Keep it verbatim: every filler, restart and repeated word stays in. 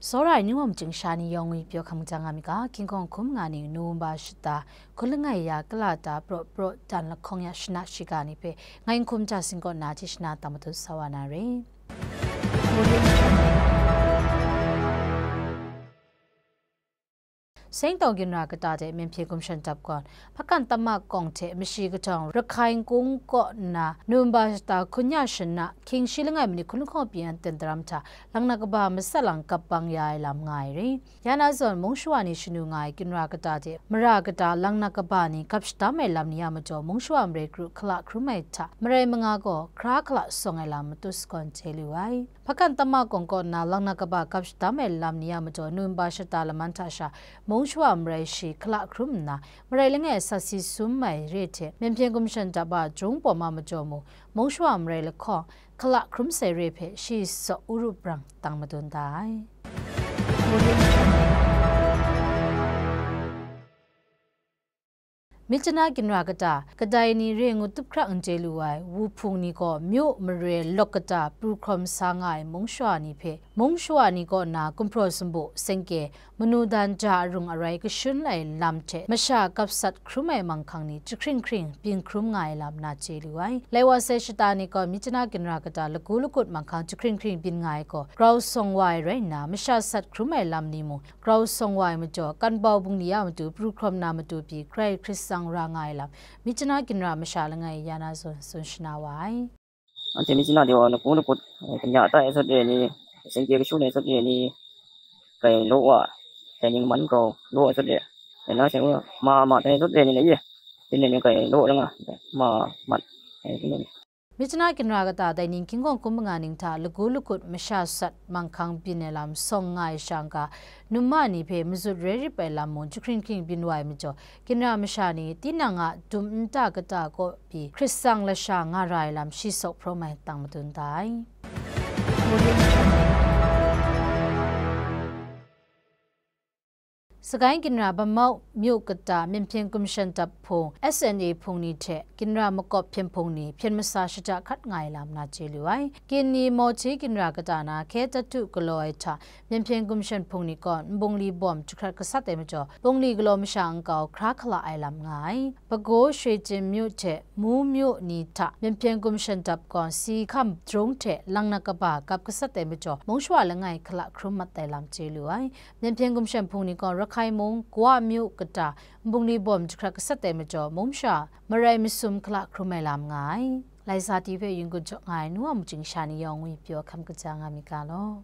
Tsawra ai ni wa machying sha ni yawng ngwi pyaw hkam jang nga mi ga, hkying hkawng hkum nga ni Nowemba shata, hkun langai ya kala ta praw praw dan lahkawng ya shana shiga ni hpe, ngai n hkum ja singkaw na hte shana tang matut sa wa na re. Seng tawng ginra kata de Myen Hpyen Gumshan Dap gawn, Hpakan Tama Kawng hte Mashi Kahtawng Rakhai Kung kaw nna Nowemba shata hkun ya shana, hkying shi langai manit hkun lahkawng pyi an ten daram hta, lang na kaba matsat lang kap bang ya ai lam nga ai re. Ya na zawn, mung shawa ni shanu nga ai ginra kata de mara kata lang na kaba ni gap shadam ai lam ni a majaw, mung shawa marai kru hkala hkrum ai hta, marai manga gaw hkra hkala sawng ai lam matut sagawn chye lu ai. Hpakan Tama Kawng kaw nna lang na kaba gap shadam ai lam ni a majaw, Nowemba shata laman hta sha, mung shawa marai shi hkala hkrum nna, marai langai sat si sum ai re hte, Myen Hpyen Gumshan Dap a Jung Pawm a majaw mu, mung shawa marai lahkawng hkala hkrum sai re hpe shi saw uru brang tang madun da ai. Myitkyina ginra kata, kadai ni re ngu tup hkrak n chye lu ai, wu hpung ni gaw myu mare lawk kata pru hkawm sa nga ai mung shawa ni hpe, mung shawa ni kaw na gumhpraw sumpu, sengke, manu dan ja arung arai kashun ai lam hte masha gap sat hkrum ai manghkang ni jahkring hkring byin hkrum nga ai lam na chye lu ai. Lai wa sai shata ni gaw Myitkyina ginra kata lagu lagut manghkang jahkring hkring byin nga ai gaw grau sawng wa ai rai nna, masha sat hkrum ai lam ni mung grau sawng wa ai majaw, kan bau bungli a matu pru hkrawm na matu pyi, grai hkrit tsang ra nga ai lam, Myitkyina ginra masha langai ya na zawn tsun shana wa ai. Anhte Myitkyina de wa lagu lagut, eh, kanya tai sut re ni, singkye kashu ni sut re ni, kai law wa, dai ning man grau law sut re, dai na seng wa, ma ma tai sut re ni le ye, din le ni kai law ra nga, ma mat, eh, din le ni. Myitkyina ginra kata dai ning hkying hkawng hkum manga ning hta lagu lagut masha sat manghkang byin ai lam sawng nga ai shang ga, numa ni hpe mazut rai rip ai lam mung jahkring hkring byin wa ai majaw, ginra masha ni tinang a dum nta kata kaw pyi hkrit tsang lasha nga ra ai lam shi saw hprawm ai tang madun da ai. Sagai ginra Bamau myu kata Myen Hpyen Gumshan Dap hpung, S N A hpung ni hte ginra makawp hpyen hpung ni hpyen masa shaja hkat nga ai lam na chye lu ai. Kyin ni Mawhte ginra kata na hkye tatu galaw ai hta, Myen Hpyen Gumshan hpung ni gaw nbungli bawm jahkrat gasat ai majaw, bungli galaw masha nkau hkra hkala ai lam nga ai. Bagaw Shwe Jin myu hte Mu myu ni hta Myen Hpyen Gumshan Dap gaw si hkam jahkrung hte lang na kaba gap gasat ai majaw, mung shawa langai hkala hkrum mat ai lam chye lu ai. Myen Hpyen Gumshan hpung ni gaw Rakhai mung, Kawa myu kata, nbungli bawm jahkrat gasat ai majaw, mung masha marai masum hkala hkrum ai lam nga ai. Lai sa ti hpe yin gun jaw nga ai nu wa machying sha ni yawng ngwi pyaw hkam kaja nga mi ga law.